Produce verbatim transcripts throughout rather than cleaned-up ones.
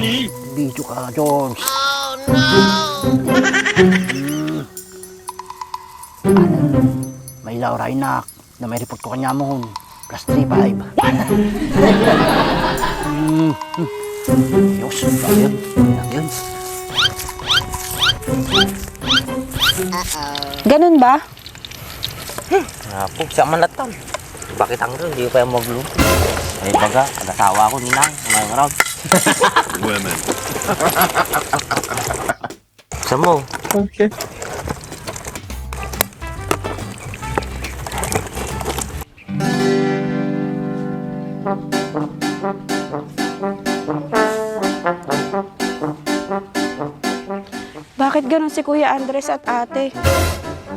Video ka, Jones. Oh, no! Hmm. Ano? May law raynak. Na may report ko kanyamon. Plus three five. Hmm. Hmm. Ayos. Ayun. Ayun. Ganun ba? Apo, siya man latan. Bakit ang doon? Di pa yung magluto. Ay, baga, nag-asawa ako, ninang. Mga round. Women. Sa mo. Okay. Bakit ganun si Kuya Andres at ate?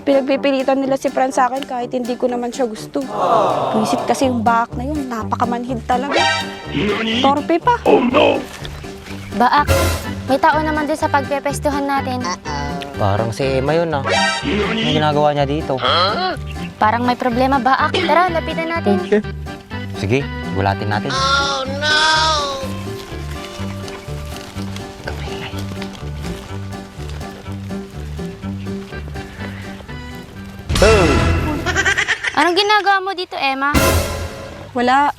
Pinagpipilitan nila si Fran sa akin kahit hindi ko naman siya gusto. Buwisit kasi yung baak na yun, napakamanhid talaga. Torpe pa. Baak, may tao naman dun sa pagpepwestuhan natin. Parang si Emma yun, ah. Ano ginagawa niya dito? Parang may problema, Baak. Tara, lapitan natin. Okay. Sige, gulatin natin. Anong ginagawa mo dito, Emma? Wala.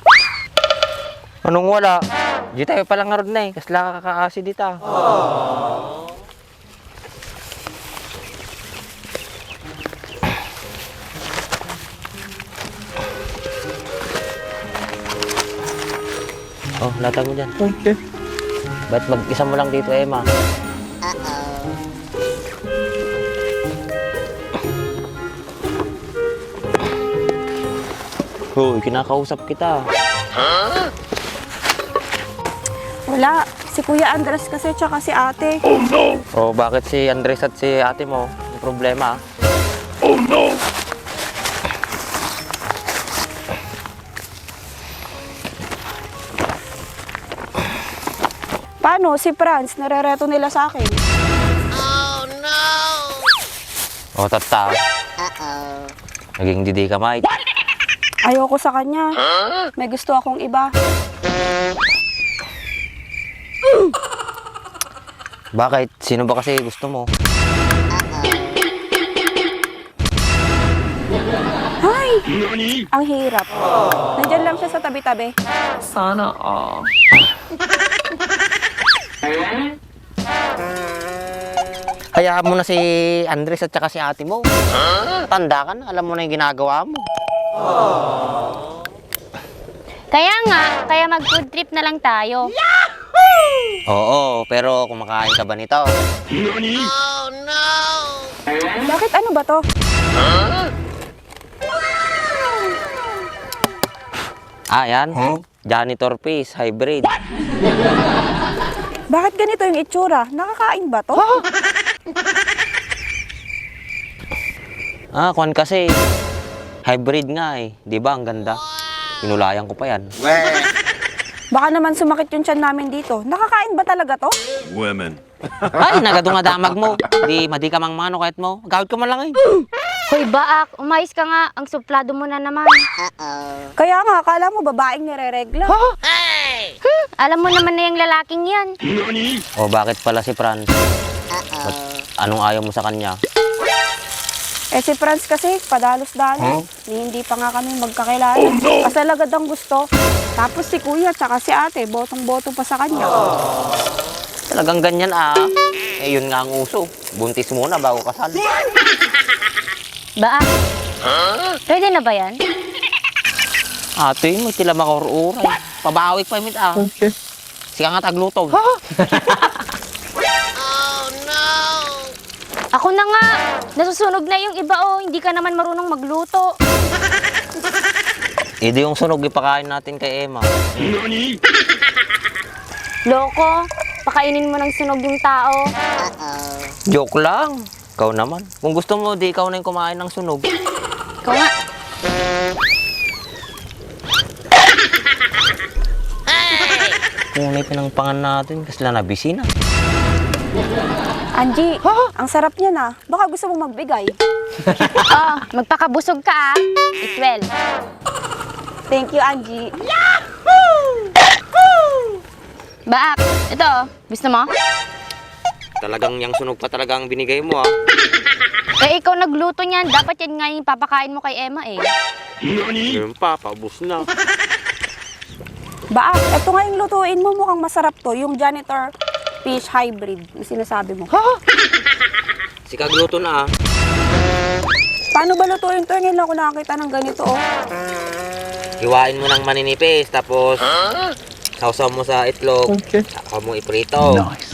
Anong wala? Di tayo pala ngarud na eh. Kasla ka kaasi dita. Oh, latag mo dyan. Okay. Ba't mag-isa mo lang dito, Emma? Hoy, kinakausap kita. Wala. Si Kuya Andres kasi tsaka si ate. Oh, bakit si Andres at si ate mo? May problema? Paano si Franz? Nirereto nila sa akin. O, tatta. Naging didi ka, Mike. Ayoko sa kanya. May gusto akong iba. Bakit? Sino ba kasi gusto mo? Ay! Ang hirap. Nandyan lang siya sa tabi-tabi. Sana all. Hayaan mo na si Andres at saka si ate mo. Tanda ka na, alam mo na yung ginagawa mo. Kaya nga, kaya mag-food trip na lang tayo. Oo, pero kumakain ka ba nito? Bakit, ano ba to? Ah, yan? Janitor piece, hybrid. Bakit ganito yung itsura? Nakakain ba to? Ah, kwan kasi. Hybrid nga eh. Di ba, ang ganda? Inulayan ko pa yan. Baka naman sumakit yung tiyan namin dito. Nakakain ba talaga to? Women. Ay, nagadu nga damag mo. Di, madi ka mang mano kahit mo. Gawid ka man lang eh. Hoy, Baak, umayos ka nga. Ang suplado mo na naman. Kaya nga, akala mo babaeng nireregla. Hmm, alam mo naman na yung lalaking yan. O, bakit pala si Franz? Ba't anong ayaw mo sa kanya? Eh, si Franz kasi, padalos-dalos. Ni hindi pa nga kami magkakilala. Kasal agad ang gusto. Tapos si kuya tsaka si ate, botong-boto pa sa kanya. Talagang ganyan, ah. Eh, yun nga ang uso. Buntis muna bago kasal. Ba, ah? Pwede na ba yan? Ate mo, tila makaur-uray. Pabawi pa, mit, ah. Okay. Sika nga tagluto. Ako na nga! Nasusunog na yung iba, oh. Hindi ka naman marunong magluto. Hindi yung sunog ipakain natin kay Emma. Loko, pakainin mo ng sunog yung tao. Joke lang. Ikaw naman. Kung gusto mo, di ikaw na yung kumain ng sunog. Ikaw nga. Kung ano yung pinangpangan natin, kasla na busy na. Angie, ang sarap niya na. Baka gusto mong magbigay. Oh, magpakabusog ka, ah. Itwel. Thank you, Angie. Baak, Ito, oh. Gusto mo? Talagang yang sunog pa talaga ang binigay mo, ah. Eh, ikaw nagluto niyan. Dapat yan nga yung papakain mo kay Emma, eh. Yun pa, paubos na. Ba, ito nga yung lutuin mo, mukhang masarap to. Yung janitor fish hybrid, yung sinasabi mo. Sika agluto na, ah. Paano ba lutuin to? Ngayon lang ako nakakita ng ganito, oh. Hiwain mo ng maninipis, tapos sawsaw mo sa itlog. Okay. Saka mo iprito. Nice.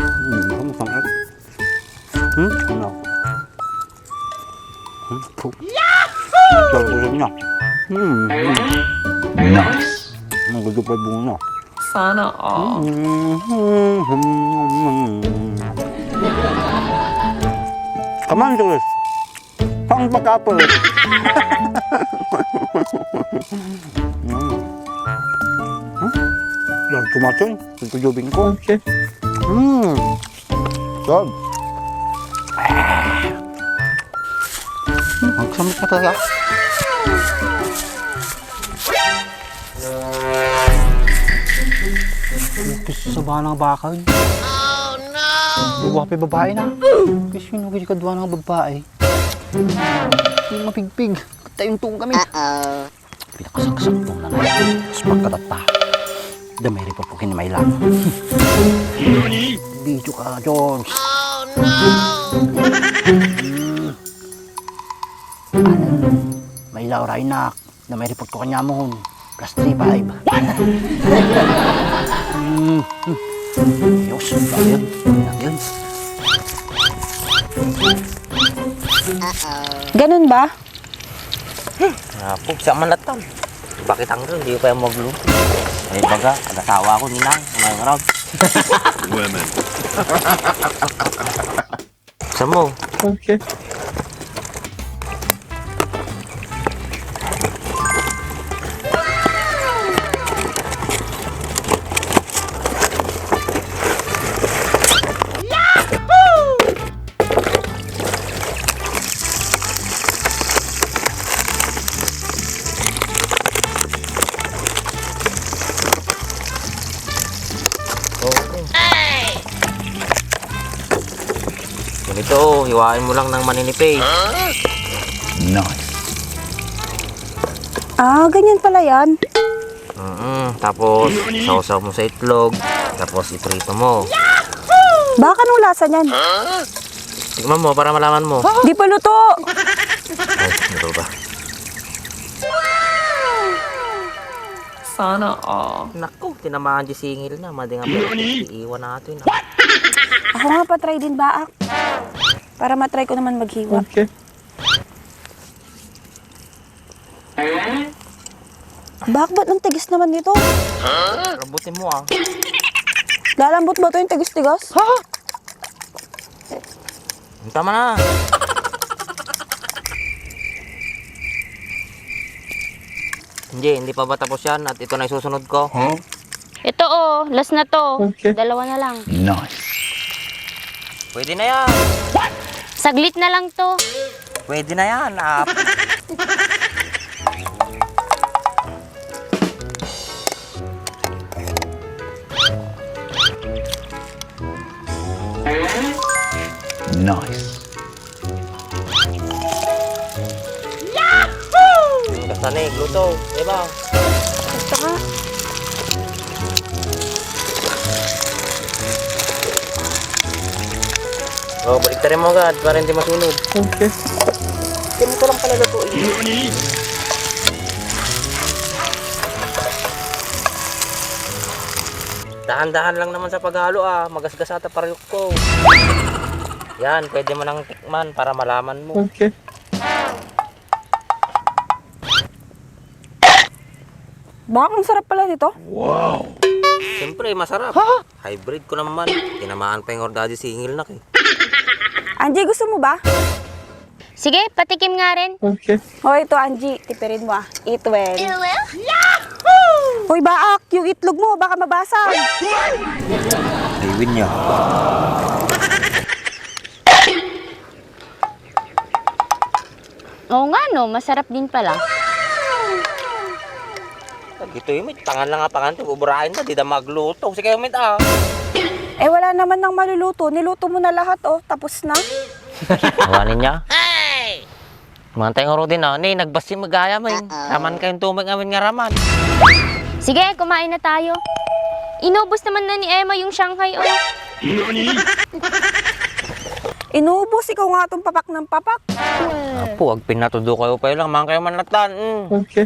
Mm, ang sarap. Hmm? Ano? Hmm? Pu-, sarap ko niya. Hmm. Nice. Ang gusto pa bunga. Sana all. Come on, Jules. Pang pagkapal. Mm. Hmm? Yan, tumasin. Ito jubing ko. Okay. Hmm. Sarap. Hmm, ang sarap na talaga. Gusto sa bana nga bakal. Oh, no! Guwapo yung babae na. Kasi yung nagiging kadwa ng babae. Yung mapigpig. Tayo yung tuong kami. Pinakasaksak tong nanay. Mas pagkatatta. Da may report ko kin may lang. Video ka, Jones. Oh, no! Hmm. Ano? May Laura, inak. Na may report ko kanya mo, plus three five. Hmm, hmm. Ayos, ayun, ayun. Ganun ba? Napugsa man latan. Bakit ang doon? Di pa yung magluto. Ay, baga, nag-asawa ako, ninang. Mga round. Women. Sa mo. Okay. Oo. Ganito, hiwain mo lang ng maninipis. Nice. Ah, ganyan pala yan. Mm, tapos, sawsaw mo sa itlog, tapos iprito mo. Baka anong lasa niyan? Tikman mo para malaman mo. Di pa luto. Ay, ano ba? Sana all. Naku, tinamaan di singil na. Madi nga pala, iiwan natin, ah. Ako nga pa-try din, baak. Para matry ko naman maghiwa. Okay. Baak, ba't ang tigas naman nito? Lambutin mo, ah. Lalambot ba to yung tigas-tigas? Ha? Tama na. Hindi, hindi pa ba tapos yan? At ito na isusunod ko. Huh? Ito, oh, last na to. Okay. Dalawa na lang. Nice. Pwede na yan. Saglit na lang to. Pwede na yan, ah. Nice. Yahoo! Basta na eh, gluto, di ba? Basta ka. Oh, baliktarin mo agad para hindi masunog. Okay. Ganito lang pala lutuin. Dahan-dahan lang naman sa paghalo, ah. Magasgas ata parayok ko. Yan, pwede mo nang tikman para malaman mo. Okay. Bakit ang sarap pala nito? Wow! Siyempre, masarap. Ha? Hybrid ko naman. Tinamaan pa yung ordadyo singil na, eh. Angie, gusto mo ba? Sige, patikim nga rin. Okay. Hoy, ito, Angie, tipirin mo, ah. Eat well. Ew, ew. Hoy, baak, yung itlog mo, baka mabasag. Ay, win niya. Oo nga, no, masarap din pala. Ito yung may tangan lang nga pangan, ti buburain na, di da magluto. Sige, umit ah. Eh, wala naman nang maluluto. Niluto mo na lahat, oh. Tapos na. Awanin niya. Mga tayo nga din, ah. Ni, nagbasi magaya mo, eh. Raman kayong tumig amin nga raman. Sige, kumain na tayo. Inubos naman na ni Emma yung Shanghai, oh. Inubos, ikaw nga itong papak ng papak. Apo, agpinatudo kayo pa lang, man kayo manlatan. Mm. Okay.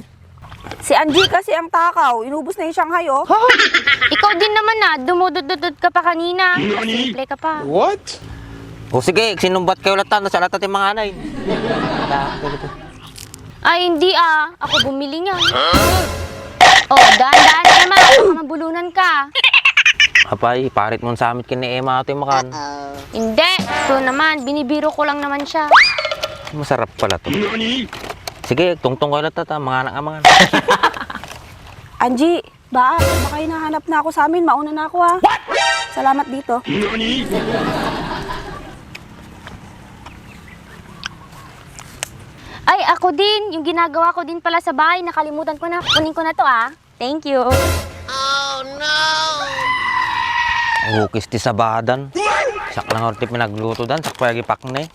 Si Angie kasi ang takaw, inubos na yung Shanghai, oh. Ikaw din naman, ah, dumudududud ka pa kanina. Simple ka pa. What? O sige, sinumbat kayo latan, sa latan yung mga anay. Ay, hindi, ah. Ako bumili niyan. Oh, daan-daan, Emma. Baka mabulunan ka. Apay, parit mo sa amit kin ni Emma ito yung makan. Hindi. Ito naman, binibiro ko lang naman siya. Masarap pala to. Sige, tungtong kayo lahat, ha, mga anak, mga anak. Angie, ba, baka hinahanap na ako sa amin, mauna na ako, ha. Salamat dito. Ay, ako din. Yung ginagawa ko din pala sa bahay, nakalimutan ko na. Kunin ko na to, ah. Thank you. Ukis ti sabadan. Sak lang orti pinagluto dan, sak pagi pakne.